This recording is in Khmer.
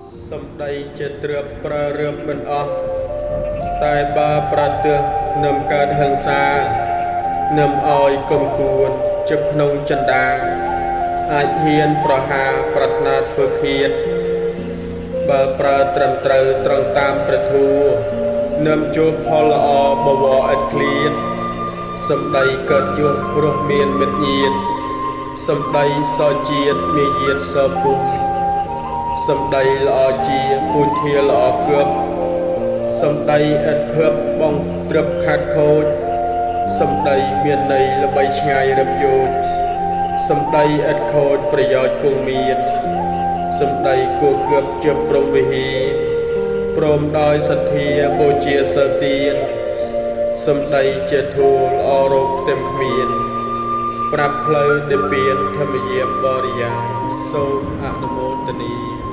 សម្ដីជាទ្រឿបប្រើរឿបមិនអស់តែបើប្រទះនឹមកើតហិង្សានឹមឲ្យគុំគួនជឹកក្នុងចិន្តាអាចហ៊ានប្រហារប្រាថ្នាធ្វើឃាតបើប្រើត្រឹមត្រូវត្រង់តាមព្រះធម៌នឹមជួបផលល្អបវរឥតឃ្លាតសម្ដីកើតយុះរស់មានមិត្តញាតសម្ដីសជាតិមាយាទសពូជសម្ដីល្អជាពូធាល្អគៀបសម្ដីឥតភើបបងត្រឹបខាត់ខូចសម្ដីមានន័យល្បីឆ្ងាយរឹបយោជសម្ដីឥតខូចប្រយោជន៍គង់មានសម្ដីគួគៀបជាព្រំវិហារព្រមដោយសទ្ធាបូជាសិលទានសម្ដីជាធូលល្អរោគផ្ទឹមគ្មានប្រាប់ផ្លូវនិព្វានធម្មយាមបរិយាសូមអនុមោទនា។